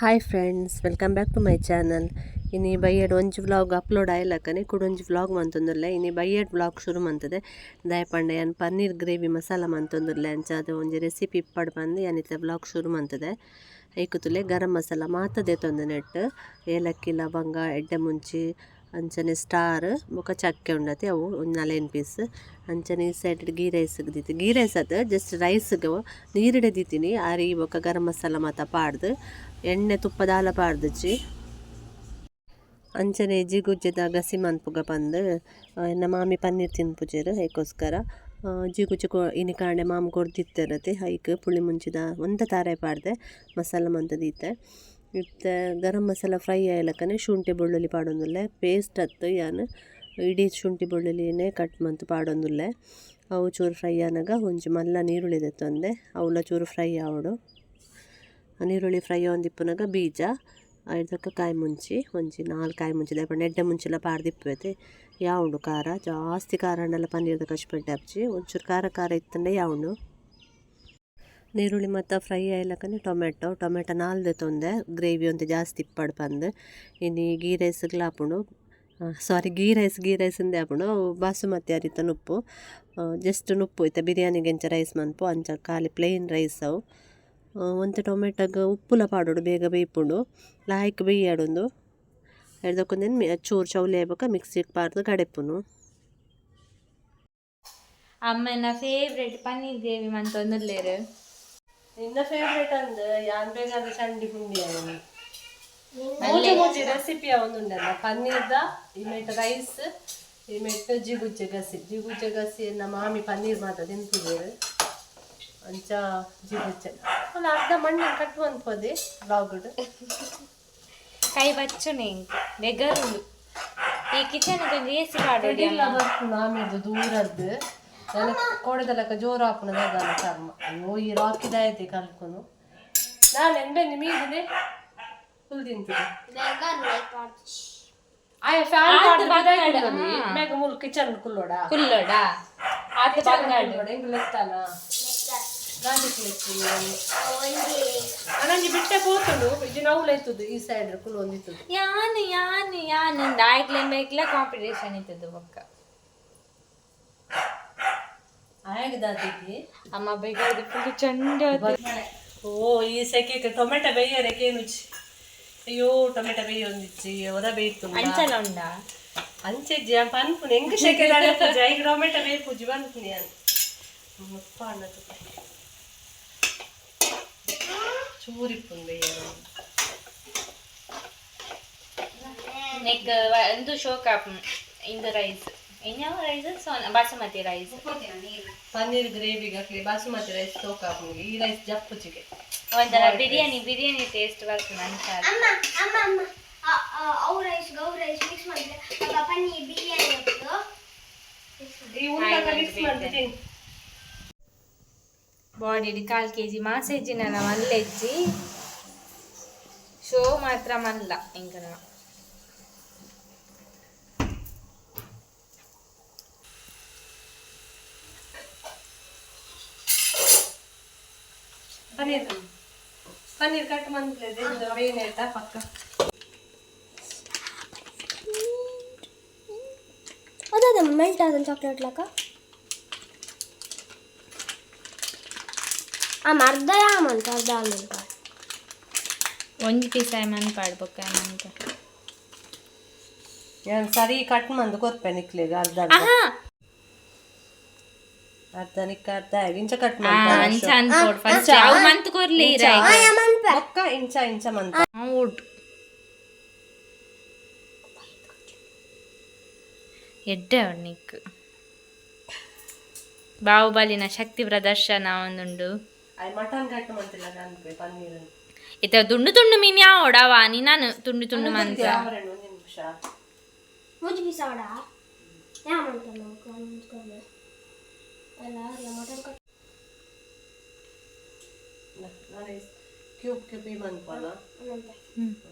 Hi friends, welcome back to my channel. ಇನಿ ಬಯ್ಯಡ್ ಒಂಜಿ vlog upload ಆಯ್ಲಕ್ಕನೆ ಕುಡೊಂಜಿ ವ್ಲಾಗ್ ಮಂತೊಂದುಲ್ಲೆ. ಇನಿ ಬಯ್ಯಡ್ ವ್ಲಾಗ್ ಶುರು ಮಂತದೆ. ದಾಯೆ ಪಂಡ ಯಾನ್ ಪನ್ನೀರ್ ಗ್ರೇವಿ ಮಸಾಲ ಮಂತೊಂದುಲ್ಲೆ. ಅಂಚಾದ್ ಒಂಜಿ ರೆಸಿಪಿ ಇಪ್ಪಡ್ ಪಂದ್ ಯಾನ್ ಇತ್ತೆ ವ್ಲಾಗ್ ಶುರು ಮಂತದೆ. ಐಕ್ ತೂಲೆ ಗರಂ ಮಸಾಲ ಮಾತ ದೆತೊಂದು ನೆಟ್ ಏಲಕ್ಕಿ, ಲವಂಗ, ಎಡ್ಡೆ ಮುಂಚಿ, ಅಂಚನೆ ಸ್ಟಾರ್ ಬೊಕ ಚಕ್ಕೆ ಉಂಡತೆ ಅವು ಒಂಜಿ 4-5 ಪೀಸ್. ಅಂಚನೆ ಈ ಸೈಡ್ ಗೀ ರೈಸ್ ದೀತೆ. ಗೀ ರೈಸ್ ಅತ್, ಜಸ್ಟ್ ರೈಸ್ ನೀರಿಡೆ ದೀತಿನಿ. ಅರಿ ಬೊಕ ಗರಂ ಮಸಾಲ ಮಾತ ಪಾಡ್ದು ಎಣ್ಣೆ ತುಪ್ಪ ದಾಲ ಪಾಡ್ದಿಜಿ. ಅಂಚನೆ ಜಿಗುಜ್ಜೆದ ಗಸಿ ಮನ್ಪುಗ ಪಂದ್. ಎನ್ನ ಮಾಮಿ ಪನ್ನೀರ್ ತಿನ್ಪುಜೆರ್, ಐಕೋಸ್ಕರ ಜಿಗುಜ್ಜೆ ಇನಿ ಕಾಂಡೆ ಮಾಮ್ ಕೊರ್ದಿತ್ತೆರತೆ. ಐಕ್ ಪುಳಿ ಮುಂಚಿದ ಒಂತೆ ತಾರಾಯಿ ಪಾಡ್ದೆ ಮಸಾಲ ಮಂತ್ ದೀತೆ. ಇತ್ತೆ ಗರಂ ಮಸಾಲ ಫ್ರೈ ಆಯ್ಲಕ್ಕನೆ ಶುಂಠಿ ಬೆಳ್ಳುಳ್ಳಿ ಪಾಡೊಂದುಲ್ಲೆ. ಪೇಸ್ಟ್ ಅತ್ತು, ಯಾನ್ ಇಡೀ ಶುಂಠಿ ಬೆಳ್ಳುಳ್ಳಿನೇ ಕಟ್ ಮಂತ್ ಪಾಡೊಂದುಲ್ಲೆ. ಅವು ಚೂರು ಫ್ರೈ ಆನಗ ಒಂಜಿ ಮಲ್ಲ ನೀರುಳ್ಳಿ ದೆತ್ತೊಂದೆ, ಅವುಲ ಚೂರು ಫ್ರೈ ಆವೊಡು. ನೀರುಳ್ಳಿ ಫ್ರೈ ಆವೊಂದಿಪ್ಪುನಗ ಬೀಜ ಐದಕ್ಕ ಕಾಯಿ ಮುಂಚಿ, ಒಂಜಿ 4 ಕಾಯಿ ಮುಂಚಿ. ದಾಯೆ ಪಂಡ ಎಡ್ಡೆ ಮುಂಚಿಲ ಪಾಡ್ದಿಪ್ಪುವೆತೆ, ಯಾವುಂಡು ಖಾರ. ಜಾಸ್ತಿ ಖಾರ ಆಂಡಲ ಪನ್ನೀರ್ದ ಕಚ್ಪೆಡ್ಡೆ ಆಪುಜಿ. ಒಂಚೂರು ಖಾರ ಖಾರ ಇತ್ತಂಡ ಯಾವುಂಡು. ನೀರುಳ್ಳಿ ಮತ್ತು ಫ್ರೈ ಆಯ್ಲಕ್ಕನೆ ಟೊಮೆಟೊ. ಟೊಮೆಟೊ 4 ದೆತ್ತೊಂದೆ, ಗ್ರೇವಿ ಒಂತೆ ಜಾಸ್ತಿ ಇಪ್ಪಡ್ ಪಂದ್. ಇನಿ ಗೀ ರೈಸ್ಗ್ಲ ಆಪುಂಡು. ಸಾರಿ, ಗೀ ರೈಸ್, ಗೀ ರೈಸ್ ಇಂದೆ ಆಪುಂಡು. ಅವು ಬಾಸುಮತಿ ಅರಿತ ನುಪ್ಪು, ಜಸ್ಟ್ ನುಪ್ಪು. ಇತ್ತೆ ಬಿರಿಯಾನಿಗೆ ಎಂಚ ರೈಸ್ ಮನ್ಪು ಅಂಚ ಖಾಲಿ ಪ್ಲೇನ್ ರೈಸ್ ಅವು. ಒಂತೆ ಟೊಮೆಟೊಗ್ ಉಪ್ಪುಲ ಪಾಡೊಡು, ಬೇಗ ಬೇಯ್ಪುಂಡು. ಲಾಯ್ಕ್ ಬೇಯ್ಯಾಡೊಂದು ಎಡ್ದಕ್ಕೊಂದೇನು ಚೂರು ಚೌಲಿ ಆಯ್ಬೊಕ ಮಿಕ್ಸಿಗೆ ಪಾಡ್ದು ಕಡೆಪುನು. ಅಮ್ಮನ ಫೇವ್ರೆಟ್ ಪನ್ನೀರ್ ಗ್ರೇವಿ ಮಂತೊಂದುಲ್ಲೆರ್. ನಿನ್ನ ಫೇವ್ರೇಟ್ ಅಂದ್ ಯಾನ್ ಬೇಗ ಚಂಡಿ ಪುಂಡಿ. ಮೂಜಿ ಮೂಜಿ ರೆಸಿಪಿ ಒಂದುಂಡಲ್ಲ ಪನ್ನೀರ್ದ. ಈ ಮೆಟ್ ರೈಸ್, ಈ ಮೆಟ್ ಜಿಗುಜ್ಜೆ ಗಸಿ. ಜಿಗುಜ್ಜೆ ಗಸಿ ನಮ್ಮ ಮಾಮಿ ಪನ್ನೀರ್ ಮಾತ ತಿನ್ಪುಜೆರ್, ಅಂಚ ಜಿಗುಜ್ಜೆ. ಅಲ್ಲ, ಅರ್ಧ ಮಣ್ಣಿನ ಕಟ್ಟುವಂತದೆ ವ್ಲಾಗ್. ಕೈ ಬಚ್ಚುನೆ ಇಂಕ್ ಬೆಗರುಂಡು. ಈ ಕಿಚನ್ ಒಂಜಿ ಎಸಿ ಪಾಡೊಡಿ. ಇಲ್ಲ, ಬರ್ಪುಂಡು ಆಮೇಲೆ ದೂರದ್ದು. ನನಗೆ ಕೋಡೆದ ಜೋರು ಆಪುನ ದಾದ ಕರ್ಮ. ಅಯ್ಯೋ, ಈ ರಾಕಿದ ಐತಿ ಕಲ್ಕುನು. ನಾನು ಎಂಬೆಂದು ಮೀದಿದೆ ಫುಲ್ ತಿಂತಿದೆ. ಆಯ ಫ್ಯಾನ್ ಮೇಗ ಮುಲ್ ಕಿಚನ್ ಕುಲ್ಲೋಡ. ಕುಲ್ಲೋಡ ಆತ ಬಂಗಾಡು. ಕುಲ್ಲೋಡ ಎಂಗ್ ಲೆತ್ತಾನ ಅನಂಜಿ ಬಿಟ್ಟೆ ಪೋತುಂಡು. ಇಜ್ಜಿ ನೌಲ ಇತ್ತದು, ಈ ಸೈಡ್ ಕುಲ್ಲೊಂದಿತ್ತದು. ಯಾನ್ ಯಾನ್ ಯಾನ್ ಆಯ್ಕ್ಲೆ ಬೇಕ್ಲ ಕಾಂಪಿಟೇಷನ್ ಇತ್ತದು ಬೊಕ್ಕ. ಆಯಗ ದಾತಿಗೆ. ಅಮ್ಮ ಬೇಗ ಫುಲ್ ಚಂಡ. ಓ, ಈ ಸೆಕೆಗೆ ಟೊಮೆಟೊ ಬೇಯರೆ ಕೇನುಚಿ. ಅಯ್ಯೋ, ಟೊಮೆಟೊ ಬೇಯೊಂದಿಚ್ಚಿ, ಒರ ಬೇಯ್ತು. ಅಂಚಲ ಉಂಡಾ? ಅಂಚೆಜ್ಜಿ ಪನ್ಪುನಿ ಎಂಕ್ ಶೆಕೆ ಪೂಜೆ ಐಕ್ ಟೊಮೆಟೊ ಬೇಯ್ಪುಜಿ ಪನ್ಪುನಿ ಯಾನ್. ಮುಪ್ಪ ಅಣ್ಣದು ಚೂರಿಪ್ಪುನ್ ಬೇಯರ. ನೆಕ್ ಒಂದು ಶೋಕ್ ಇಂದು ರೈಸ್ ಇನ್ಯಾವ ರೈಸ್? ಸೋನ ಬಾಸುಮತಿ ರೈಸ್. ಪನ್ನೀರ್ ಗ್ರೇವಿಗೆ ಹಾಕಿ ಬಾಸುಮತಿ ರೈಸ್ ತೋಕಾಪುಂಗೆ. ಈ ರೈಸ್ ಜಪ್ಪುಚಿಗೆ. ಒಂಥರ ಬಿರಿಯಾನಿ ಬಿರಿಯಾನಿ ಟೇಸ್ಟ್ ಬರ್ತದೆ ಅಂಚ. ಅಮ್ಮ ಅಮ್ಮ ಅಮ್ಮ, ಅವು ರೈಸ್ ಗೌ ರೈಸ್ ಮಿಕ್ಸ್ ಮಾಡಿದ್ರೆ ಆಗ ಪನ್ನೀರ್ ಬಿರಿಯಾನಿ ಆಗ್ತದೆ. ಈ ಉಂಡಾಗ ಮಿಕ್ಸ್ ಮಾಡ್ತೀನಿ. ಬಾಡಿ ಕಾಲ್ ಕೆಜಿ ಮಾಸ ಇಜ್ಜಿನ ಮಲ್ಲೆಜ್ಜಿ, ಶೋ ಮಾತ್ರ ಮಲ್ಲ ಇಂಕನ. ಪನ್ನೀರ್ ಪನ್ನೀರ್ ಕಟ್ ಮಂತ್ಲೆ ಬೇಯ್ನೇಟ ಪಕ್ಕ. ಅದಾದ ಮೆಲ್ಟ್ ಆದ ಚಾಕ್ಲೇಟ್ ಲಾಕ. ಆ ಅರ್ಧ ಯಾಮಂತ ಅರ್ಧ ಆಮಂತ. ಒಂಜಿ ಪೀಸ್ ಆಯ್ ಮನ್ ಪಾಡ್ಬೊಕ್ಕ ಮಂತ. ಯಾನ್ ಸರಿ ಕಟ್ ಮಂದು ಕೊರ್ಪೆ ನಿಕ್ಲೆಗ್ ಅರ್ಧ ಅರ್ಧ. ಆಹಾ. ಅರ್ಧ ನಿಕ್ಕ, ಅರ್ಧ ಇಂಚ ಕಟ್. ಅಂಚ ಅನ್ಕೋಡ್ ಫಸ್ಟ್ ಅವು ಮಂತ್ ಕೊರ್ಲಿ. ಬೊಕ್ಕ ಇಂಚ ಇಂಚ ಮಂತ. ಊಟ ಎಡ್ಡೆ ನಿಕ್ ಬಾಹುಬಲಿನ ಶಕ್ತಿ ಪ್ರದರ್ಶನ ಒಂದುಂಡು. ಮಟನ್ ಕಟ್ ಮಂತಿಲ್ಲ ನಾನು ಪನ್ನೀರ್. ಇತ್ತ ತುಂಡು ತುಂಡು ಮೀನ್ ಯಾವಡವಾ ನಾನು ತುಂಡು ತುಂಡು ಮಂತ. ಒಂದು ನಿಮಿಷ. ಮೂಜಿ ಪೀಸ್ ಆಡ ಯಾಮಂತ ನಮಕ್ ಅಲ್ಲ ಅಲ್ಲ ಮಟನ್ ಕಟ್. ನಾನು ಕ್ಯೂಬ್ ಕ್ಯೂಬ್ ಈ ಮನ್ಪನ. ಅನಂತ.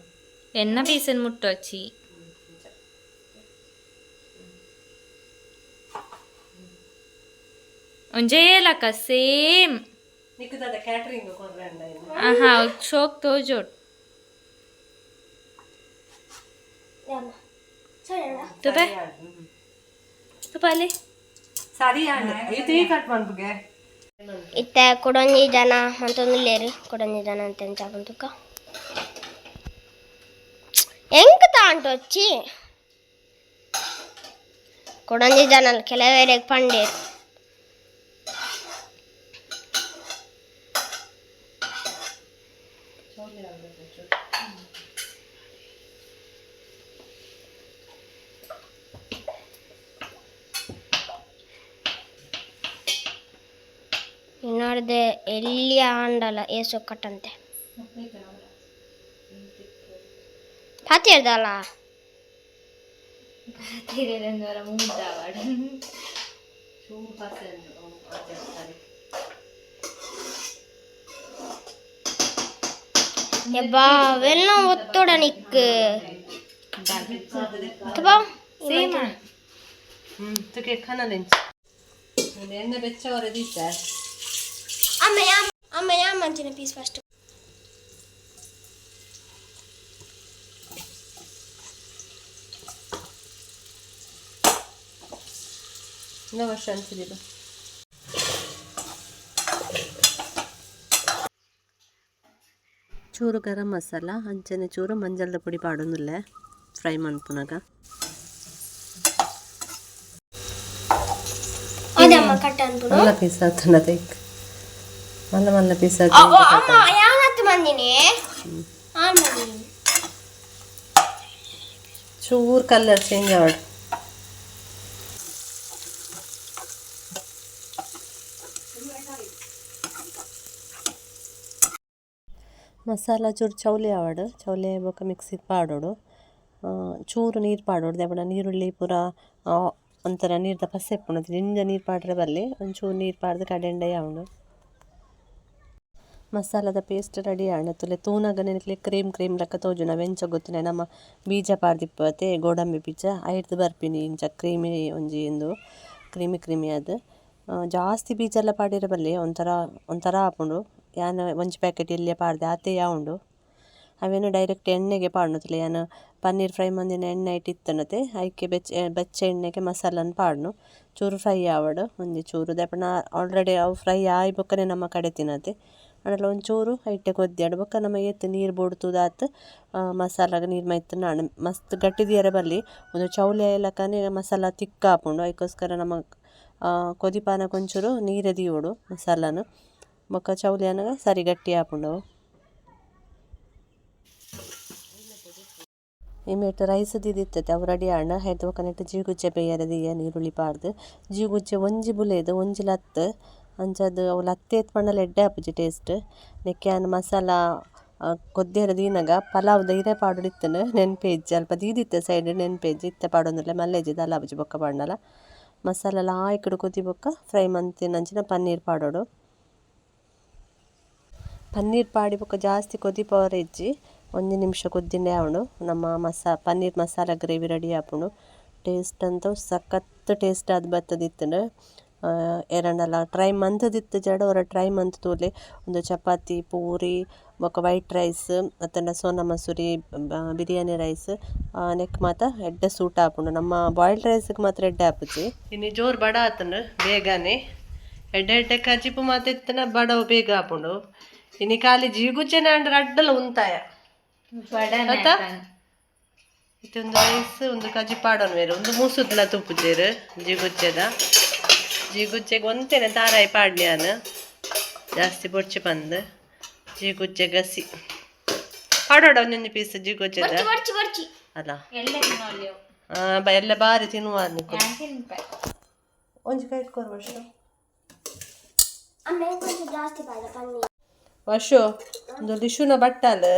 ಎನ್ನ ಪೀಸನ್ ಮುಟ್ಟೊಚ್ಚಿ. ಇಂಚ. ಒಂಜೇ ಲಕ ಸೇಮ್. ನಿಕ್ಕದಾದ ಕ್ಯಾಟ್ರಿಂಗ್ ಕೊರ್ರಂಡ. ಆಹಾ, ಶೋಕ್ ತೋಜೋಡ್. ಸರಿ ಅಣ್ಣ. ತುಪೆ ತುಪಾಲಿ. ಸರಿ, ಇದು ಈ ಕಟ್ ಮನ್ಪುಗೆ. ಇತ್ತೆ ಕುಡೊಂಜಿ ಜನ ಮಂತೊಂದುಲ್ಲೆರ್, ಕುಡೊಂಜಿ ಜನ ಅಂತ ಎಂಚ ತುಕ ಎಂಕ್ ತಾಂಟೊಚ್ಚಿ. ಕುಡೊಂಜಿ ಜನ ಕೆಲವೆರೆಗ್ ಪಂಡೇರ್. ಇನ್ನೊಡ್ದೆ ಎಲ್ಲಿ ಆಂಡಲ ಏಸು ಕಟ್ಟಂತೆ ಪಾತಿರ್ದಲ್ಲ. ಮೂದ್ದಾವಾಡು. ಯಬ್ಬಾ, ಅವೆಲ್ಲ ಒತ್ತೋಡ ನಿಕ್ ಅಥವಾ. ಸೇಮ್. ತುಕೆ ಖಾನ ಲಂಚ್ ಎಣ್ಣೆ ಬೆಚ್ಚ ಹೊರದೀತ. ಅಮ್ಮ, ಯಾ ಅಮ್ಮ, ಯಾ ಮಂಚಿನ ಪೀಸ್ ಫಸ್ಟ್. ವರ್ಷ ಅನ್ಸಿದಿಲ್ಲ. ಚೂರು ಗರಂ ಮಸಾಲ, ಅಂಚನೆ ಚೂರು ಮಂಜಲ್ದ ಪುಡಿ ಪಾಡೊಂದುಲ್ಲೆ ಫ್ರೈ ಮನ್ಪುನಗ. ಅದಮ್ಮ ಕಟ್ಟ ಅನ್ಬಿಡು. ಮಲ್ಲ ಪೀಸ್ ಆತನ ತೈಕ್, ಮಲ್ಲ ಮಲ್ಲ ಪೀಸ್. ಅಮ್ಮ, ಯಾನತ್ತು ಮಂದಿನಿ ಆನ್ ಮಂದಿನಿ. ಚೂರು ಕಲರ್ ಚೇಂಜ್ ಆವಡ್. ಮಸಾಲ ಚೂರು ಚೌಲಿ ಆವಡ್, ಚೌಲಿ ಬೊಕ್ಕ ಮಿಕ್ಸಿಗೆ ಪಾಡೋಡು. ಚೂರು ನೀರು ಪಾಡೋಡು. ದಾಯೆ ನೀರುಳ್ಳಿ ಪೂರ ಒಂಥರ ನೀರ್ದ ಪಸೆ ಇಪ್ಪುಂಡು. ದಿಂಜ ನೀರು ಪಾಡ್ರೆ ಬಲ್ಲಿ, ಒಂಚೂರು ನೀರು ಪಾಡ್ದು ಕಡೆಂಡೆ ಆವಡು. ಮಸಾಲದ ಪೇಸ್ಟ್ ರೆಡಿ ಆಂಡ್. ತುಲೆ ತೂನಗ ನೆನಕ್ಲೆ ಕ್ರೀಮ್ ಕ್ರೀಮ್ ಲೆಕ್ಕ ತೋಜುನ ಅವೆಂಚ ಗೊತ್ತುನೆ. ನಮ್ಮ ಬೀಜ ಪಾಡ್ದಿಪ್ಪತೆ, ಗೋಡಂಬಿ ಬೀಜ, ಐಡ್ದ್ ಬರ್ಪಿನಿ ಇಂಚ ಕ್ರೀಮಿ ಒಂಜಿ ಇಂದು ಕ್ರೀಮಿ ಕ್ರೀಮಿ ಆದ್. ಜಾಸ್ತಿ ಬೀಜ ಎಲ್ಲ ಪಾಡಿರ ಬಲ್ಲಿ, ಒಂಥರ ಒಂಥರ ಆಪುಂಡು. ಯಾನ್ ಒಂಜಿ ಪ್ಯಾಕೆಟ್ ಎಲ್ಯ ಪಾಡ್ದೆ, ಆತೇ ಉಂಡು. ಅವೆನ್ ಡೈರೆಕ್ಟ್ ಎಣ್ಣೆಗೆ ಪಾಡ್ನು. ಯಾನ್ ಪನ್ನೀರ್ ಫ್ರೈ ಮಂದಿನ ಎಣ್ಣೆ ಐಟ್ ಇತ್ತನತೆ, ಐಕೆ ಬೆಚ್ಚ ಬೆಚ್ಚ ಎಣ್ಣೆಗೆ ಮಸಾಲನ್ ಪಾಡ್ನು. ಚೂರು ಫ್ರೈ ಆವಡ್ ಒಂಜಿ ಚೂರು. ದಾಯೆ ಆಲ್ರೆಡಿ ಅವು ಫ್ರೈ ಆಯಿ ಬೊಕ್ಕನೆ ನಮ್ಮ ಕಡೆ ತಿನ್ನತೆ. ಆಂಡಲ ಒಂಚೂರು ಐಟೆ ಕೊದ್ದಿಯಡ್ ಬೊಕ್ಕ ನಮ್ಮ ಏತ್ ನೀರು ಬೋಡು ಮಸಾಲಾಗ್ ನೀರು ಮೈತ್ ನಾಣ್. ಮಸ್ತ್ ಗಟ್ಟಿ ದೀಯರೆ ಬಲ್ಲಿ, ಒಂದು ಚೌಲಿ ಲೆಕ್ಕನೆ ಮಸಾಲ ತಿಕ್ಕ ಆಪುಂಡು. ಐಕೋಸ್ಕರ ನಮ್ಮ ಕೊದಿಪಾನಗ ಒಂಚೂರು ನೀರು ದೀವೊಡು ಮಸಾಲಾನು. ಬೊಕ್ಕ ಚೌಲಿ ಆನಗ ಸರಿ ಗಟ್ಟಿ ಆಪುಂಡು ಅವು. ಇಮೇಟ್ ರೈಸ್ ದೀದಿತ್ತತೆ, ಅವು ರೆಡಿ ಆಂಡ. ಐತ ಬೊಕ್ಕ ನೆಟ್ ಜೀಗುಜ್ಜೆ ಬೇಯರೆ ದೀಯ ನೀರುಳ್ಳಿ ಪಾಡ್ದು. ಜೀಗುಜ್ಜೆ ಒಂಜಿ ಬುಲೇದು, ಒಂಜಿ ಲತ್ತ್. ಅಂಚಾದ್ ಅವು ಲತ್ತೇತ್ ಪಂಡಲ ಎಡ್ಡೆ ಆಪುಜಿ ಟೇಸ್ಟ್. ನೆಕ್ಕೆ ಯಾನ್ ಮಸಾಲ ಕೊದ್ದಿಯರ ದೀನಗ ಪಲಾವ್ದ ಇರೆ ಪಾಡೊಡಿತ್ತುಂಡು, ನೆನ್ಪೇ ಇಜ್ಜಿ. ಅಲ್ಪ ದೀದಿತ್ತೆ ಸೈಡ್, ನೆನ್ಪೇ ಇಜ್ಜಿ. ಇತ್ತೆ ಪಾಡೊಂದುಲ್ಲೆ, ಮಲ್ಲೆಜ್ಜಿ, ದಾಲ ಆಪುಜಿ ಬೊಕ್ಕ ಪಾಡ್ಂಡಲ. ಮಸಾಲ ಲಾಯ್ಕಡ್ ಕೊದಿ ಬೊಕ್ಕ ಫ್ರೈ ಮಂತಿನಂಚಿನ ಪನ್ನೀರ್ ಪಾಡೊಡು. ಪನ್ನೀರ್ ಪಾಡಿ ಬೊಕ್ಕ ಜಾಸ್ತಿ ಕೊದಿಪವರೆ ಇಜ್ಜಿ, ಒಂಜಿ ನಿಮಿಷ ಕೊದ್ದಿಂಡೆ ಆವೊಡು. ನಮ್ಮ ಪನ್ನೀರ್ ಮಸಾಲ ಗ್ರೇವಿ ರೆಡಿ ಆಪುಂಡು. ಟೇಸ್ಟ್ ಅಂತೂ ಸಖತ್ ಟೇಸ್ಟ್ ಆದ್ ಬತ್ತದಿತ್ತುಂಡು. ಏರಂಡಲ ಟ್ರೈ ಮಂತುದಿತ್ತುಜಡ ಒರ ಟ್ರೈ ಮಂತ್ ತೂಲೆ. ಒಂದು ಚಪಾತಿ, ಪೂರಿ ಬೊಕ್ಕ ವೈಟ್ ರೈಸ್ ಅತ್ತಂಡ ಸೋನಾ ಮಸೂರಿ, ಬಿರಿಯಾನಿ ರೈಸ್ ನೆಕ್ ಮಾತ ಎಡ್ಡೆ ಸೂಟ್ ಆಪುಂಡು. ನಮ್ಮ ಬಾಯ್ಲ್ಡ್ ರೈಸ್ಗೆ ಮಾತ್ರ ಎಡ್ಡೆ ಆಪುಜಿ. ಇನಿ ಜೋರು ಬಡ ಆತುಂಡು ಬೇಗನೆ. ಎಡ್ಡೆ ಎಡ್ಡೆ ಕಜಿಪು ಮಾತ ಇತ್ತುಂಡ ಬಡವು ಬೇಗ ಆಪುಂಡು. ಇನಿ ಖಾಲಿ ಜೀಗುಜ್ಜೆನೆ ಆಂಡ ರಡ್ಡಲ ಉಂತಾಯ. ಅತ್ತ? ಇತ್ತೊಂದು ರೈಸ್, ಒಂದು ಕಜಿಪು ಪಾಡೊನ್ವೆರ್. ಒಂದು ಮೂಸುದ್ಲ ತೂಪುಜೆರ್ ಜೀಗುಜ್ಜೆದ. ಜೀಗುಜ್ಜೆಗ್ ಒಂತೆನೆ ತಾರಾಯಿ ಪಾಡ್ನಿ ಯಾನ್, ಜಾಸ್ತಿ ಬೊಡ್ಚಿ ಪಂದ್. ಜೀಗುಜ್ಜೆ ಗಸಿ ಪಾಡೋಡ ಒಂಜೊಂಜಿ ಪೀಸ್ ಜೀಗುಜ್ಜೆದ. ಬರ್ಚಿ ಬರ್ಚಿ. ಅಲ್ಲ. ಎಲ್ಲ ತಿನ್ನೋಲ್ಯೋ. ಎಲ್ಲ ಬಾರಿ ತಿನ್ನುವ ನಿಕ್ಕು. ಯಾನ್ ತಿನ್ಪೆ. ಒಂಜಿ ಕೈಟ್ ಕೊರು ವರ್ಷ. ಅಮ್ಮ, కొంచెం ಜಾಸ್ತಿ ಪಾಡ ಪನ್ನೀರ್. ವರ್ಷು, ಒಂದು ಲಿಶುನ ಬಟ್ಟಲ್,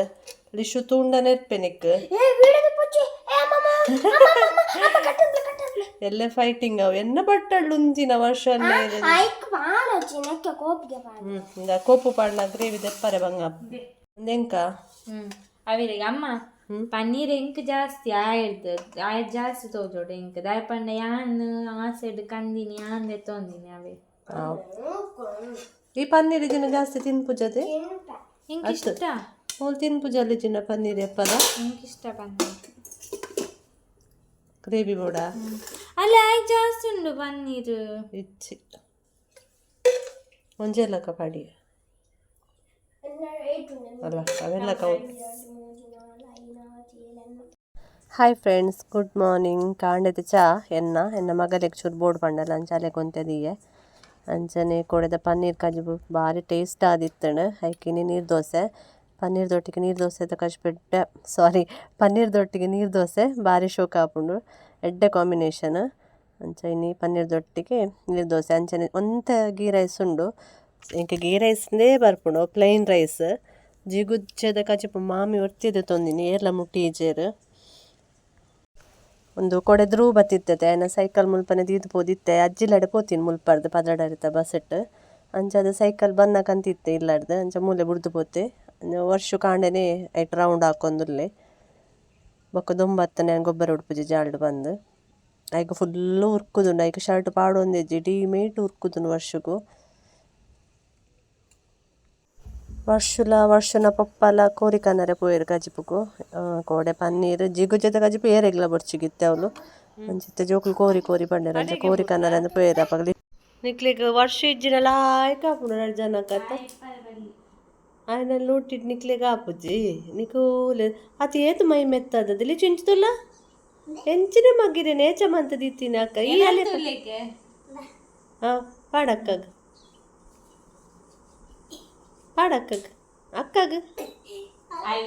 ಲಿಶು ತೂಂಡ ನೆರ್ಪೆ ನಿಕ್. ಏ, ವೀಡದ ಪುಚ್ಚಿ. ಏ ಅಮ್ಮ, ಅಮ್ಮ, ಅಮ್ಮ, ಅಮ್ಮ, ಕಟ್ಟಂದ್ಲೆ ಕಟ್ಟಂದ್ಲೆ. ಎಲ್ಲ ಫೈಟಿಂಗ್ ಅವು. ಎನ್ನ ಬಟ್ಟಲ್ ಉಂಜಿನ ವರ್ಷ. ಐಕ್ ಪಾಡೊಚ್ಚಿ, ನೆಕ್ಕೆ ಕೋಪಿಗೆ ಪಾಡ. ಇಂದ ಕೋಪು ಪಾಡ್ನ ಗ್ರೇವಿ ದೆಪ್ಪರೆ ಬಂಗ ಎಂಕ. ಅವಿರಿಗೆ ಅಮ್ಮ, ಪನ್ನೀರ್ ಎಂಕ್ ಜಾಸ್ತಿ ಆಯ್ತು ಆಯ್ತು, ಜಾಸ್ತಿ ತೋಜೋಡು ಎಂಕ್. ದಾಯ ಪಂಡ ಯಾನ್ ಆ ಸೈಡ್ ಕಂದಿನಿ, ಯಾನ್ ದೆತ್ತೊಂದಿನಿ ಅವೇ. ಈ ಪನ್ನೀರ್ ದಿನ ಜಾಸ್ತಿ ತಿನ್ಪುಜದೆ. ಎಂಕ್ ಇಷ್ಟ. ಮೂಲು ತಿನ್ಪುಜಲ್ಲಿ ಜಿನ ಪನ್ನೀರ್ ಎಪ್ಪಲ. ಎಂಕ್ ಇಷ್ಟ ಪನ್ನೀರ್. Gravy ಬೋಡ. ಅಲ್ಲ, ಆಯ್ತು, ಜಾಸ್ತಿ ಉಂಡು ಪನ್ನೀರ್. ಇಚ್ಚಿ ಒಂಜೆ ಲಕ್ಕ ಪಾಡಿ ಅಲ್ಲ ಅವೆಲ್ಲ. Hi friends, good morning. ಕಾಂಡೆದ ಚಾ ಎನ್ನ ಎನ್ನ ಮಗಲೆಗ್ ಚೂರು ಬೋರ್ಡ್ ಪಂಡಲ ಅಂಚಾಲೆ ಕೊಂತೆದಿಯೆ. ಅಂಚನೆ ಕೋಡೆದ ಪನ್ನೀರ್ ಕಜಿಪು ಭಾರಿ ಟೇಸ್ಟ್ ಆದಿತ್ತಂಡು. ಐಕಿನಿ ನೀರು ದೋಸೆ. ಪನ್ನೀರ್ ದೊಟ್ಟಿಗೆ ನೀರು ದೋಸೆದ ಕಜಿಪು, ಸಾರಿ, ಪನ್ನೀರ್ ದೊಟ್ಟಿಗೆ ನೀರು ದೋಸೆ ಭಾರಿ ಶೋಕ ಆಪುಂಡು, ಎಡ್ಡೆ ಕಾಂಬಿನೇಷನ್. ಅಂಚ ಇನಿ ಪನ್ನೀರ್ ದೊಟ್ಟಿಗೆ ನೀರು ದೋಸೆ. ಅಂಚನೆ ಒಂತೆ ಗೀ ರೈಸ್ ಉಂಡು. ಎಂಕ್ ಗೀ ರೈಸ್ಂದೇ ಬರ್ಪುಂಡು. ಪ್ಲೈನ್ ರೈಸ್, ಜಿಗುಜ್ಜೆದ ಕಜಿಪು ಮಾಮಿ ಒರ್ತಿದೆ ತೊಂದಿನಿ, ಏರ್ಲ ಮುಟ್ಟಿ ಇಜ್ಜೆರ್. ಒಂದು ಕೊಡೆ ಬತ್ತಿತ್ತತೆ, ಆಯ್ನ ಸೈಕಲ್ ಮುಲ್ಪನೆ ದೀದ್ ಪೋದಿತ್ತೆ. ಅಜ್ಜಿಲಡೆ ಪೋತೀನಿ ಮುಲ್ಪರ್ದು ಪದ್ರಾಡರಿತ ಬಸ್ಸೆಟ್. ಅಂಚಾದ್ ಸೈಕಲ್ ಬನ್ನಕಂತಿತ್ತೆ ಇಲ್ಲಡ್ದು. ಅಂಚ ಮೂಲೆ ಬುಡ್ದು ಪೋತೆ. ವರ್ಷ ಕಾಂಡೆನೆ ಐಟ್ ರೌಂಡ್ ಹಾಕೊಂದುಲ್ಲೆ. ಬೊಕ್ಕ ದೊಂಬತ್ತನೆ ಗೊಬ್ಬರ ಉಡ್ಪುಜಿ ಜಾಲ್ಡ್ ಬಂದು. ಐಕ್ ಫುಲ್ಲು ಉರ್ಕುದುಂಡು. ಐಕ್ ಶರ್ಟ್ ಪಾಡೊಂದಿಜ್ಜಿ, ಇಡೀ ಮೇಟ್ ಉರ್ಕುದುಂಡು ವರ್ಷಗು. ವರ್ಷುಲ ವರ್ಷನ ಪಪ್ಪಲ ಕೋರಿ ಕನರೆ ಪೋಯೆರ್ ಕಜಿಪುಗು. ಕೋಡೆ ಪನ್ನೀರ್ ಜಿಗುಜೆದ ಕಜಿಪು ಏರೆಗ್ಲ ಬೊರ್ಚಿಗಿತ್ತೆ ಅವ್ಲು. ಅಂಚಿತ್ತೆ ಜೋಕುಲು ಕೋರಿ ಕೋರಿ ಪಂಡೆರ್, ಅಂಚ ಕೋರಿ ಕನರೆ ಅಂದ್ ಪೋಯೆರ್ ಅಪಗಲಿ. ನಿಕ್ಲೆಗ್ ವರ್ಷ ಇಜ್ಜಿಡ ಲಾಯ್ಕ್ ಆಪುಂಡು ರಡ್ಡ್ ಜನಕತ್ತ. ಆಯ್ನ ಲೂಟಿಡ್ ನಿಕ್ಲೆಗ್ ಆಪುಜಿ. ನಿಕೂಲು ಅತ್ ಏತ್ ಮೈ ಮೆತ್ತದದ ಲಿಚು. ಇಂಚುದುಲ್ಲ ಎಂಚಿನ ಮಗಿರೆ ನೇಚ ಮಂತ ದೀತಿನ ಅಕ್ಕ ಈ ಅಲೆ. ಹಾ, ಪಾಡಕ್ಕಗ್, ಪಾಡಕ್ಕಗ್, ಅಕ್ಕಗ್.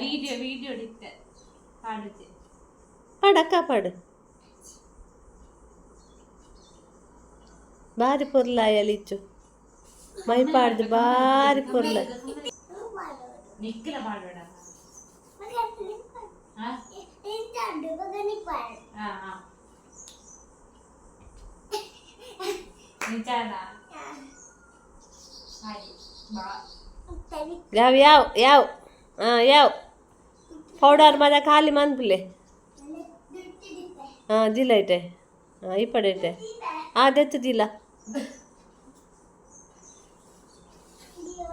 ವಿಡಿಯೋ ವಿಡಿಯೋ ಇತ್ತೆ ಪಾಡುಜಿ. ಪಾಡಕ್ಕ, ಪಾಡು. ಬಾರಿ ಪೊರ್ಲಾಯ ಲಿಚ್ಚು, ಮೈ ಪಾಡ್ದು ಬಾರಿ ಪೊರ್ಲ. ನಿಕ್ಕಲ ಪಾಡೋಣ. ಹಾ ಹಾ ಹಾ, ನಿಜಾನಾ? ಹಾಗೆ ಬಾ. ಯಾವ ಯಾವ ಯಾವ? ಹಾಂ, ಯಾವ ಪೌಡರ್ ಮದ ಖಾಲಿ ಮನ್ಪುಲೆ. ಹಾಂ, ದಿಲ್ಲ ಇಟ್ಟೆ. ಹಾಂ, ಈ ಪಡೆ ಇಟ್ಟೆ. ಹಾಂ, ದೆತ್ತದಿಲ್ಲ.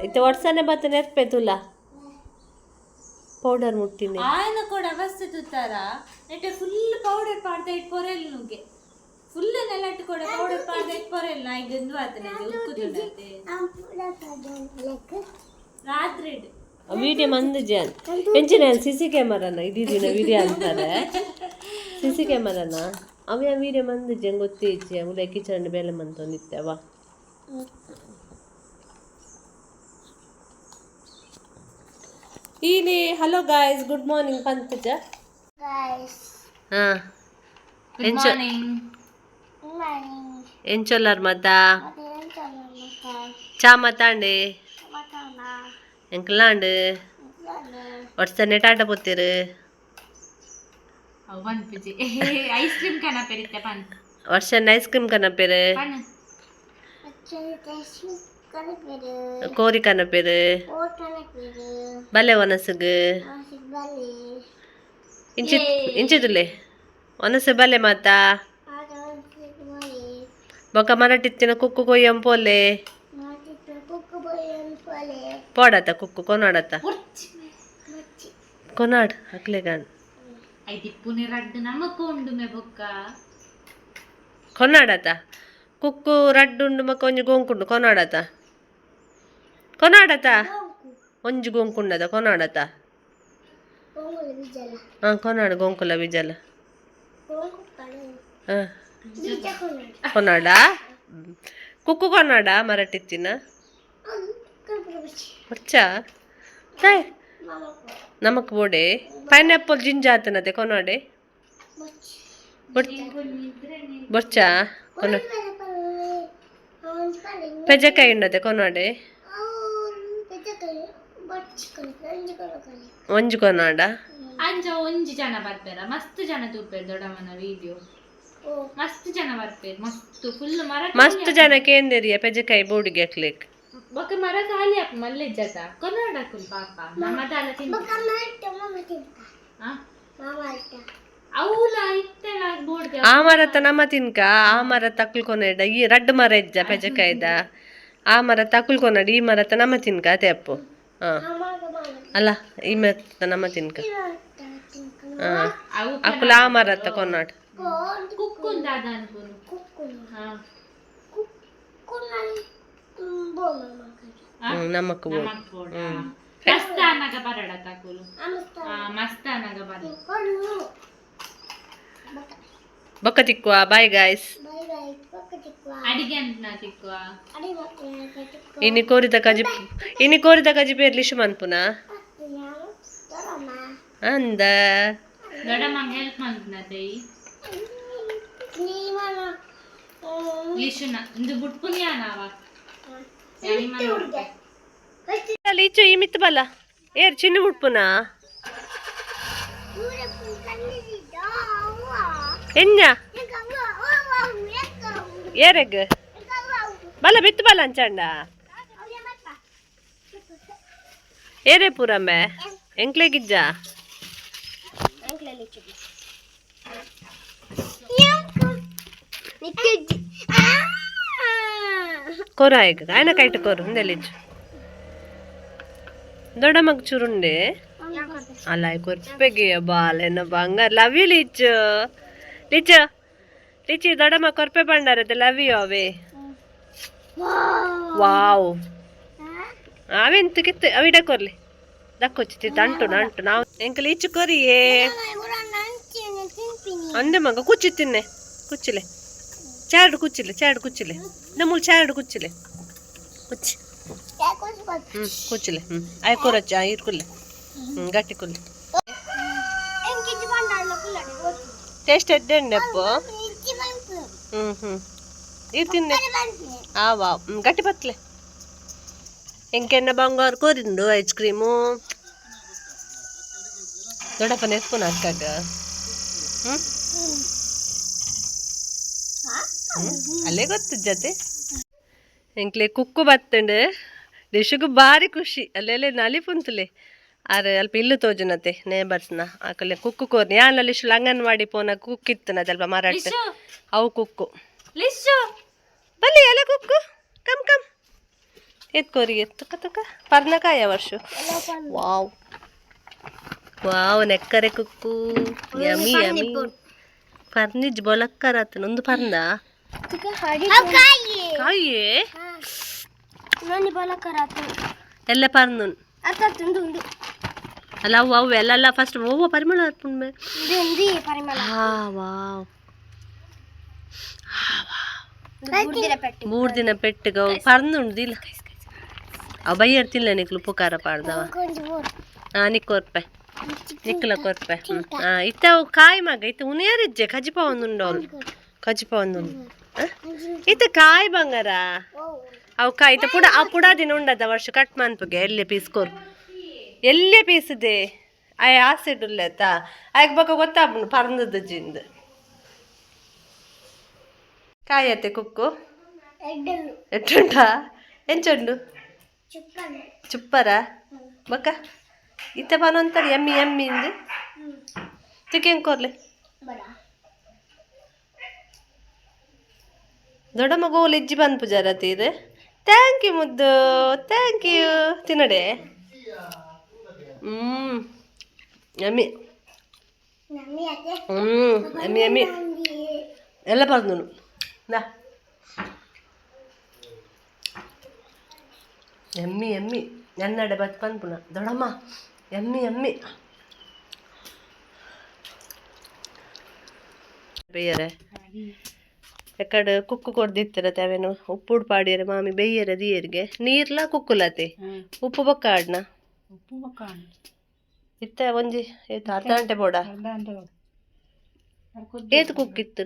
ಇತ್ತೆ ಒಟ್ಸನೆ ಬತ್ತ ನೆರ್ಪೆ ತುಲ ಪೌಡರ್ ಮುಟ್ಟಿನಿ. ಆಯನ ಕೂಡ ಅವಸ್ಥೆ ತುತ್ತಾರ ನೆಟ್ಟೆ ಫುಲ್ ಪೌಡರ್ ಪಾಡ್ದ it ಪೊರೆಲ್ ನುಗ್ಗೆ. ಫುಲ್ ನೆಲಟ್ಟು ಕೂಡ ಪೌಡರ್ ಪಾಡ್ದ it ಪೊರೆಲ್ ನಾಯಿಗೆ ಗಂದು ಆತನೆ ಉಕ್ಕುದುಂಡತೆ ರಾತ್ರಿ. ವಿಡಿಯೋ ಮಂದು ಜಾನ್ ಎಂಚಿನ ಸಿಸಿ ಕ್ಯಾಮರಾನ ಇಡೀ ದಿನ ವಿಡಿಯೋ ಅಂತಾರೆ. ಸಿಸಿ ಕ್ಯಾಮರಾನ ಅವ ವಿಡಿಯೋ ಮಂದು ಜನ್ ಗೊತ್ತೇ ಇಜ್ಜಿ. ಉಲೆ ಕಿಚನ್ ಬೇಲೆ ಮಂತೊಂದಿತ್ತವ. ಈನಿ hello guys, good morning ಪಂತಜ. Guys. ಹಾಂ. ಗುಡ್ ಎಂಚ ಮಾರ್ನಿಂಗ್. ಮಾರ್ನಿಂಗ್. ಎಂಚೊಲ್ಲಾರ್ ಮತ್ತ? ಚಾ ಮತ್ತಾಂಡೆ? ಎಂಕಲಾಂಡ್ ಒಟ್ಸನೆ ಟಾಟ ಪೋತಿರು. ಅವು ಪನ್ಪುಜಿ. ಐಸ್ ಕ್ರೀಮ್ ಕನ ಪೆರಿತ್ತೆ ಪನ್. ವರ್ಷನ್ ಐಸ್ ಕ್ರೀಮ್ ಕನಪೇರು. ಪನ್. ಕೋರಿ ಕನಪೇರು. ಬಲೆ ಒನಸುಗು ಇಂಚಿ ಇಂಚಿದುಲ್ಲೆ ಒನಸು ಬಲೆ ಮಾತಾ. ಬೊಕ ಮರಟಿತ್ತಿನ ಕುಕ್ಕು ಕೊಯ್ಯಂ ಪೋಲೆ. ಪೋಡತ ಕುಕ್ಕು ಕೊನಾಡತ ಕೊನಾಡ್ ಅಕ್ಲೆಗಾನ್. ಐತಿಪ್ಪುನಿ ರಡ್ಡು ನಮಕ್ ಉಂಡು ಮೆ ಬೊಕ್ಕ. ಕೊನಾಡತ ಕುಕ್ಕು ರಡ್ಡುಂಡು ಮಕ್ಕ ಒಂಜಿ ಗೋಂಕುಂಡು. ಕೊನಾಡತ, ಕೊನಾಡತ ಒಂಜಿ ಗೋಂಕುಂಡದ ಕೊನಾಡತ. ಹಾಂ, ಕೊನಾಡು ಗೋಂಕುಲ ಬಿಜಲ. ಹಾಂ, ಕೊನಾಡ ಕುಕ್ಕು ಕೊನಾಡ ಮರಟಿತ್ತಿನ ಹೊಚ್ಚ ತಾಯ್ ನಮಕ್ ಬೋಡೆ. ಪೈನಾಪಲ್ ಜಿಂಜ ಆತನತೆ ಕೊನಾಡೆ ಬೊರ್ಚ ಕೊನ. ಪೆಜಕಾಯಿ ಉಂಡತೆ ಕೊನಾಡೆ. ಒಂಜಿ ಕೊನಾಡ. ಅಂಚ ಒಂಜಿ ಜನ ಬರ್ಪೇರ, ಮಸ್ತ್ ಜನ ತೂಪೇರ್ ದೊಡ್ಡಮ್ಮನ ವಿಡಿಯೋ. ಮಸ್ತ್ ಜನ ಬರ್ಪೇರ್, ಮಸ್ತ್ ಫುಲ್ ಮರ. ಮಸ್ತ್ ಜನ ಕೇಂದೇರಿಯ ಪೆಜಕಾಯಿ ಬೋಡಿಗೆ ಹಾಕ್ಲಿಕ್. ಬೊಕ್ಕ ಮರ ಖಾಲಿ ಅಪ್ಪ ಮಲ್ಲೆ ಜತ ಕೊನಾಡಕುಲ್ ಪಾಪ ನಮ್ಮ ತಿಂತ. ಆ? ಅವುಲ ಇತ್ತೆಲ ಬೋರ್ಡ್. ಆ ಮರತ ನಮ್ಮ ತಿನ್ಕ, ಆ ಮರ ತಕ್ಲ್ಕೊನೆಡ. ಈ ರಡ್ಡು ಮರ ಇಜ್ಜ ಪೆಜಕಾಯ್ದ? ಆ ಮರ ತಕ್ಲ್ಕೊನಡ, ಈ ಮರತ ನಮ್ಮ ತಿನ್ಕ ಅದೇ ಅಪ್ಪು. ಹಾ, ಅಲ್ಲ, ಈ ಮರತ ನಮ್ಮ ತಿನ್ಕ. ಹಾ. ಅವು ಅಕುಲ ಆ ಮರತ ಕೊನಾಡ್. ಕುಕ್ಕುಂದಾದ ಅನ್ಪುನು. ಹಾ. ನಮ್ಮಕ್ಕ ಬೋಡು. ನಮಕ್ ಬೋಡ ಮಸ್ತಾನಗ ಬರಡ ತಕುಲು. ಹಾ, ಮಸ್ತಾನಗ ಬರ. ಬೊಕ್ಕ ತಿಕ್ಕುವ, ಬಾಯ್ ಗಾಯ್ಸ್. ಅಡಿಗೆ ಅಂತ ತಿಕ್ಕುವ. ಇನಿ ಕೋರಿದ ಕಜಿ, ಇನಿ ಕೋರಿದ ಕಜಿ ಪೇರ್ಲಿ ಇಶು ಮನ್ಪುನ ಅಂದ. ದೊಡ್ಡಮ್ಮಂಗೆ ಹೆಲ್ಪ್ ಮಲ್ಪುನ ತೈ ಲಿಶುನ ಇಂದು ಬುಟ್ಪುನ್ಯಾನವ. ಲೀಚು ಈ ಮಿತ್ತು ಬಲ್ಲ ಏರ್ ಚಿನ್ನ ಮುಟ್ಪುನ ಎಂಜ ಏರೆಗ್ ಬಲ್ಲ ಬಿತ್ತು ಬಲ್ಲ ಅಂಚಂಡ ಏರೇ ಪೂರಮ್ಮೆ ಎಂಕ್ಲೆಗಿಜ್ಜ. ಕೊರು ಆಯ್ಗ ಆಯ್ನ ಕೈಟ್ ಕೊರು ಹಿಂದೆಲಿಚ್ಚು ದೊಡ್ಡಮ್ಮಗ್ ಚುರುಂಡೆ ಅಲ್ಲ ಕೊರ್ಪೆಗೆ ಬಾಲೆನ ಬಂಗಾರ. Love you lychee, lychee lychee. ದೊಡ್ಡಮ್ಮ ಕೊರ್ಪೆ ಬಂಡಾರತ್ತೆ. Love you away. Wow, ಅವೆಂತ ಕಿತ್ತು ಅವಿಡ ಕೊರ್ಲಿ ದಕ್ಕೊಚ್ಚಿ ತಿತ್ತು ಅಂಟು ಅಂಟು ನಾವು ಎಂಕ ಲೀಚು ಕೊರಿಯೇ ಅಂದೆ ಮಗ. ಕುಚ್ಚಿ ತಿನ್ನೆ, ಕುಚ್ಚಿಲೆ ಚಾರಡು ಕುಚ್ಚಿಲೆ, ಚಾರಡು ಕುಚ್ಚಿಲೆ ನಮ್ಮೂಲು ಚಾರಡು ಕುಚ್ಚಿಲೆ ಕುಚ್ಚಿ. ಹ್ಞೂ ಕುಚ್ಚಿಲೆ. ಹ್ಞೂ ಆಯ್ ಕೊರಚ್ಚ ಇರ್ಕುಲ್ಲೆ. ಹ್ಞೂ ಗಟ್ಟಿ ಕುಲ್ಲೆ. ಟೇಸ್ಟ್ ಎಡ್ಡೆ ಅಪ್ಪು. ಹ್ಞೂ ಹ್ಞೂ ಇದು ತಿನ್ನೆ. ಆ ವಾವ್. ಹ್ಞೂ ಗಟ್ಟಿ ಬತ್ಲೆ. ಎಂಕೆನ್ನ ಬಂಗಾರ ಕೋರಿಂಡು ಐಸ್ ಕ್ರೀಮು. ದೊಡ್ಡಪ್ಪ ನೆಸ್ಪುನ ಅಕ್ಕಾಗ. ಹ್ಞೂ ಅಲ್ಲೇ ಗೊತ್ತು ಜೊತೆ. ಎಂಕ್ಲೆ ಕುಕ್ಕು ಬತ್ತಂಡು ಡಿಶುಗು ಬಾರಿ ಖುಷಿ. ಅಲ್ಲೆಲ್ಲ ನಲಿಪುಂತಲೆ ಆರ್ ಅಲ್ಪ ಇಲ್ಲು ತೋಜುನತೆ ನೇಬರ್ಸ್ನ ಆಕಲೆ ಕುಕ್ಕು ಕೋರ್ನಿ. ಯಾನಲ್ಲಿ ಅಂಗನವಾಡಿ ಪೋನ ಕುಕ್ ಇತ್ತು ಅಲ್ಪ ಮರಟ್ ಅವು ಕುಕ್ಕು. ಲಿಶು. ಬಲ್ಲಿ ಅಲ್ಲ ಕುಕ್ಕು, ಕಮ್ ಕಮ್. ಎತ್ಕೋರಿ ತುಕ ತುಕ ಪರ್ನಕಾಯ ವರ್ಷ. ವಾವ್ ವಾವ್, ನೆಕ್ಕರೆ ಕುಕ್ಕು ಯಮಿ ಯಮಿ. ಪರ್ನಿಜ್ ಬೊಲಕ್ಕರ ಆತನ ಒಂದು ಪರ್ನ ಕಾಯಿಯೇ ಎಲ್ಲ ಪರ್ನು ಅಲ್ಲ. ಅವು ಅವು ಎಲ್ಲ ಫಸ್ಟ್ ಓವ ಪರಿಮಳ ಅರ್ಪುಣ್ಮೆ. ಹಾ ವಾವ್, ಮೂರು ದಿನ ಪೆಟ್ಟಿಗೆ ಅವು ಪರ್ನುಂಡು ಇಲ್ಲ. ಅವು ಬೈಯರ್ ತಿಲ್ಲ ನಿಕ್ಲು ಉಪ್ಪು ಖಾರ ಪಾಡ್ದವ. ಹಾಂ ನಿಕ್ಕೋರ್ಪೆ ನಿಕ್ಕಲ ಕೊರ್ಪೆ. ಹಾಂ ಇತ್ತ ಅವು ಕಾಯಿ ಮಗ. ಇತ್ತ ಉನಿಯರಿಜ್ಜೆ ಕಜಿಪ ಒಂದುಂಡು ಅವ್ರು ಕಜಿಪ ಒಂದುಂಡು. ಇತ್ತ ಕಾಯಿ ಬಂಗಾರ ಅವು ಕಾಯಿ. ಇತ್ತ ಪುಡ ಆ ಪುಡ ದಿನ ಉಂಡದ ವರ್ಷ ಕಟ್ ಮನ್ಪುಗೆ. ಎಲ್ಲೆ ಪೀಸ್ ಕೊರು, ಎಲ್ಲೆ ಪೀಸ್ ಇದೆ. ಆಯ್ ಆಸಿಡ್ ಉಲ್ಲೆತ್ತ ಆಯ್ಕೆ ಬೊಕ ಗೊತ್ತಾಪುಂಡು ಪರ್ಂದದ ಜಿಂದ್ ಕಾಯತ್ತೆ. ಕುಕ್ಕು ಎಟ್ಟುಂಟಾ ಎಂಚುಂಡು ಚುಪ್ಪರ ಬೊಕ ಇತ್ತೆ ಪನೊಂತಾರೆ ಎಮ್ಮಿ ಎಮ್ಮಿ ಇಂದು ತುಕೆಂ ಕೊರ್ಲೆ. ದೊಡ್ಡ ಮಗು ಇಜ್ಜಿ ಪನ್ಪುಜಾರ ತೀರು. Thank you ಮುದ್ದು, thank you. ತಿನ್ನಡೆ. ಹ್ಞೂ ಎಮ್ಮಿ. ಹ್ಞೂ ಎಮ್ಮಿ ಎಮ್ಮಿ ಎಲ್ಲ ಪರ್ದು ನಾ. ಎಮ್ಮಿ ಎಮ್ಮಿ ಎನ್ನಡೆ ಬತ್ ಪನ್ಪುನ ದೊಡಮ್ಮ ಎಮ್ಮಿ ಎಮ್ಮಿ ಬೇಯರೆ. ಎಕ್ಕಡ ಕುಕ್ಕು ಕೊರ್ದಿತ್ತಿರತ್ತೆ ಅವೇನು ಉಪ್ಪುಡ್ ಪಾಡಿಯರೆ ಮಾಮಿ ಬೇಯರೆ ದಿಯರಿಗೆ ನೀರ್ಲ ಕುಕ್ಕುಲತೆ ಉಪ್ಪು ಬೊಕ್ಕ ಆಡ್ನ. ಇತ್ತ ಒಂಜಿ ಏತ್ ಅರ್ಧ ಗಂಟೆ ಬೋಡ. ಏತ್ ಕುಕ್ಕಿತ್ತು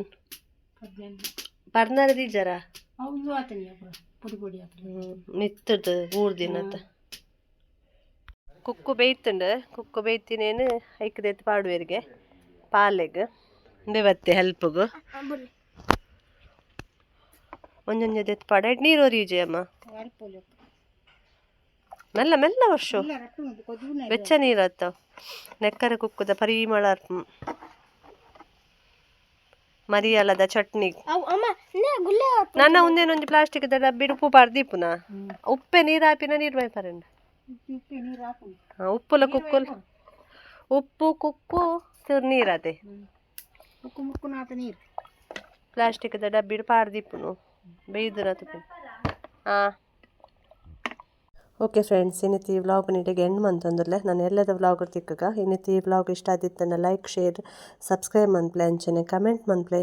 ಪರ್ನಾರ ದೀಜರ ಮಿತ್ತದು ಮೂರು ದಿನತ್ತ ಕುಕ್ಕು ಬೇಯ್ತುಂಡು. ಕುಕ್ಕು ಬೇಯ್ತಿನೇನು ಐಕ್ದೆತ್ತು ಪಾಡುವೆರಿಗೆ ಪಾಲೆಗ್ ಉಂದೆ ಬತ್ತೆ ಹೆಲ್ಪ್ಗು. ಒಂಜೊಂಜೆ ದೆತ್ತು ಪಾಡ. ನೀರು ಒರಿಯುಜೆ ಅಮ್ಮ. ಮೆಲ್ಲ ಮೆಲ್ಲ ವರ್ಷ ಬೆಚ್ಚ ನೀರು ಆತವ್. ನೆಕ್ಕರೆ ಕುಕ್ಕುದ ಪರಿಮಳ ಮರಿಯಲದ ಚಟ್ನಿ. ನನ್ನ ಉಂದೇನೊಂಜಿ ಪ್ಲಾಸ್ಟಿಕ್ the ಡಬ್ಬಿಡ್ ಉಪ್ಪು ಪಾಡ್ದೀಪುನ. ಉಪ್ಪೆ ನೀರು ಹಾಪಿನ ನೀರು ಮೈಪರಂಡ. ಉಪ್ಪುಲ ಕುಕ್ಕುಲ್ ಉಪ್ಪು ಕುಕ್ಕು ಚೂರು ನೀರದೆ. ಮುಕ್ಕು ಮುಕ್ಕು ನಾತ ನೀರು. ಪ್ಲಾಸ್ಟಿಕ್ದ ಡಬ್ಬಿಡ್ ಪಾಡ್ದಿಪ್ಪುನು ಬೈದುರ ತುಪಿ. ಹಾಂ, ಓಕೆ ಫ್ರೆಂಡ್ಸ್, ಇನ್ನಿತಿ ಈ ವ್ಲಾಗ್ ನೀಟಿಗೆ ಎಂಡ್ ಮಂತೊಂದುಲ್ಲೆ. ನಾನು ಎಲ್ಲದ ವ್ಲಾಗ್ ತಿಕ್ಕಗ. ಇನ್ನಿತಿ ಈ ವ್ಲಾಗ್ ಇಷ್ಟ ಆದಿತ್ತಂಡ ಲೈಕ್, ಶೇರ್, ಸಬ್ಸ್ಕ್ರೈಬ್ ಮನ್ಪ್ಲೆ, ಅಂಚನೆ ಕಮೆಂಟ್ ಮನ್ಪ್ಲೆ.